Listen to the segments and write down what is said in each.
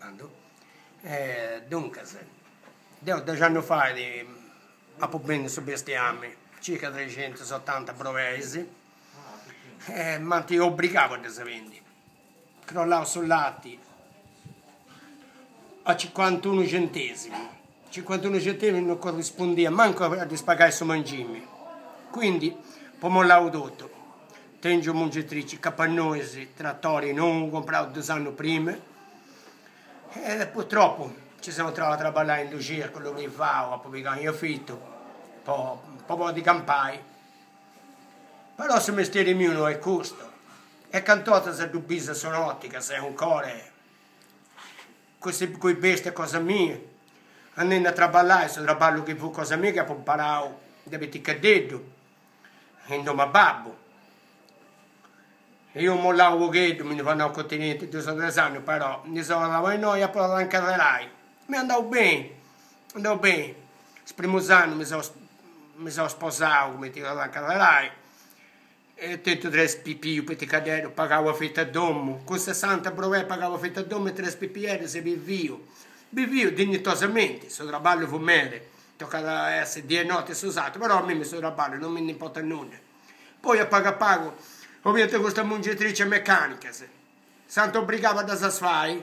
intantu. E duncas, deu dex'annus fait apu bendiu su bestiami, circa trexentusotanta brobeis, e m'ant obrigau a ddas bendi. Crollau su lati a cincuantunu centesimu, cincuantunu centesimu non corrispundiat mancu a ddis pagai su mangimi, quindi apu mollau totu, tengiu mungitrici, capannois, tratori nou comprau dus annus prima e purtroppu nci seu intrau a traballai in d'u circulu privau, apu pigau in afitu po po podi campai Però su mestieri miu no est custu, e cant'ortas ddu bisu a su noti ca seu ancora cun is bestias cosa mia, andendi a traballai, su traballu chi fut cosa mia chi apu imparau de piticheddeddu in domu 'e babbu. Ia mollau u' pogheddu, mi ndi fui andau a continenti dus o tres annus, però ndi seu torrau a innoi e apu torrau a incarrerai, m'est andau beni, andau beni, is primus annus mi seu mi seu sposau cumenti torrau a incarrerai e tentu tres pipius piticheddedus, pagau afitu 'e domu, cun sessanta brobeis pagau afitu 'e domu e tres pipieddus e biviu, biviu dignitosamenti, su traballu fut meda, tocat a essi dì e notti in su sartu, però a mimi su traballu non mi ndi importat nudda. Poi a pagu a pagu obiant custas mungitricis mecanicas, s'ant obrigau a ddas fai,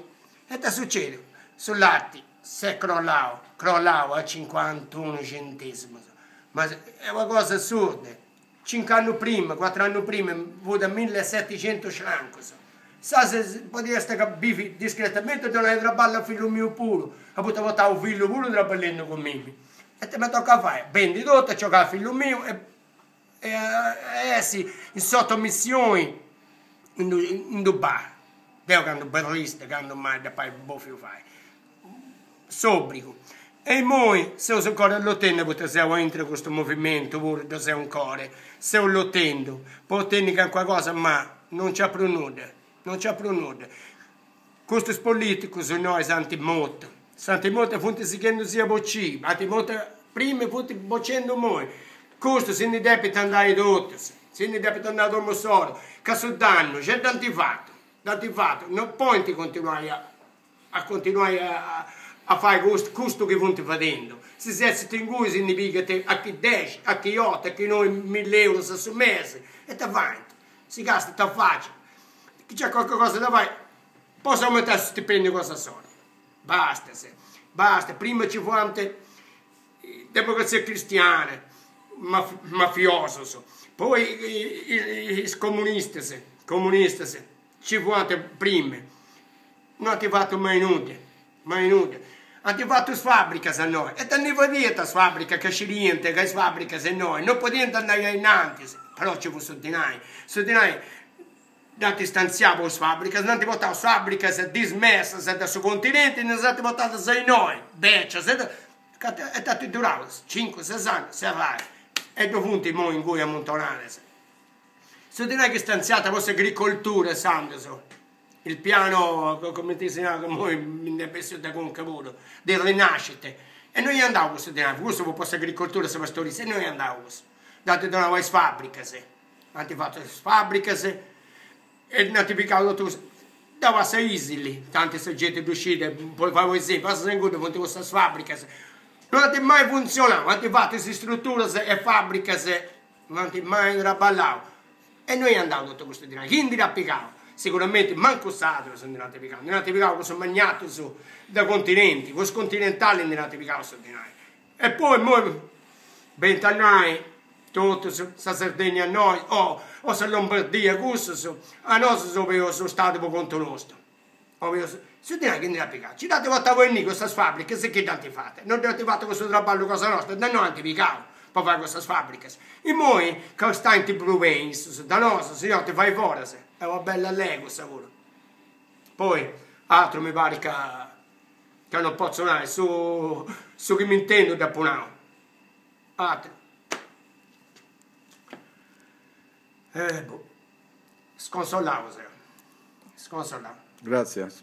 e ita sucediu? Su lati s'est crollau, crollau a cincuantunu centesimus, ma est una cosa assurda, cinc'annus prima, cuatr'annus prima fut a millesetixentus francus, sa si podiast bivi discretamente e donai traballu a fillu miu puru, apu portau fillu puru traballendu cun mimi, e ita m'est tocau a fai, bendi totu e giogai a fillu miu e e a essi in sottomissioni in d'u bar, deu candu barrista, candu mai dd'apu bofiu fai, s'obrigu. E immoi seus ancora lotendu poita seu aintru 'e custu movimentu puru, ddu seu ancora, seu lotendu po otenni calincuna cosa ma non nc'at prus nudda, non nc'at prus nudda. Custus politicus innoi s'ant mortu, s'ant mortu e funt sighendusì a bociri, ant mortu prima e funt bocendu immoi, custus si ndi depint andai totus, si ndi depint andai a domu insoru, ca su dannu gei dd'ant fatu, dd'ant fatu, non podint continuai a a continuai a a fai custu custu chi funt fadendu, si setzint inguni si ndi pigant a chi dexi, a chi otu, a chi noi milli eurus a su mesi, e ita faint? Si castant a faci Chi nc'est qualche cosa da fai, po s'aumentai su stipendiu cosa insoru. Basta, basta, prima nci fuant democrazia cristiana, mafiosus, poi is comunistas, comunistas, nci fuant prima, no ant fatu mai nudda, mai nudda. Ant fatu is fabricas a innoi, e ita ndi fadiant is fabricas ca sciriant ca is fabricas innoi non podiant andai ainnantis, però nci fut su dinai, su dinai dd'ant stanziau po is fabricas, nd'ant portau is fabricas dismessas de su continenti e ddas ant portadas a innoi, becias, e ita ant durau, cincu ses annus, serrai, e ddu funt imoi inguni amuntonadas. Su dinai chi stanziant po s'agricoltura intzandus, il piano, cumenti si narat, imoi mi nd'est bessiu de conca puru, di rinascita, e no iat andau cussu dinai, cussu fut po s'agricoltura e sa pastorizia, e no iat andau cussu, dd'ant donau a is fabricas Ant fatu is fàbricas e nd'ant pigau totu cussu. Deu passu a Isili, tanti sa genti ddu scit, po fai u' esempiu, passas inguni funt cussas fàbricas, non ant mai funtzionau, ant fatu is istruturas e fàbricas, non ant mai traballau e no iat andau totu custu dinai, chini ndi dd'at pigau? Siguramenti mancu is sadrus ndi dd'ant pigau, ndi dd'ant pigau cussus magnatus de continenti, cussus continentalis ndi dd'ant pigau su dinai E poi immoi benint a nai totus, sa Sardegna a nois, o o sa Lombardia, cussus, a nosu 'oleus su stadu po contu nostu, 'oleus, su dinai chini nd'at pigau? Nci dd'ant portau innì cussas fabricas e chi dd'ant fata? Non dd'ant fata cun su traballu cosa nosta, da noi ant pigau po fai cussas fabricas. Immoi ca staint prus beni issus da nosu, si 'olint fai foras, est una bella lei cussa puru. Poi atru mi parit ca Ca non potzu nai, su su chi m'intendu dd'apu nau. Atru. Eh boh. Sconsolau seu. Sconsolau. Gràtzias.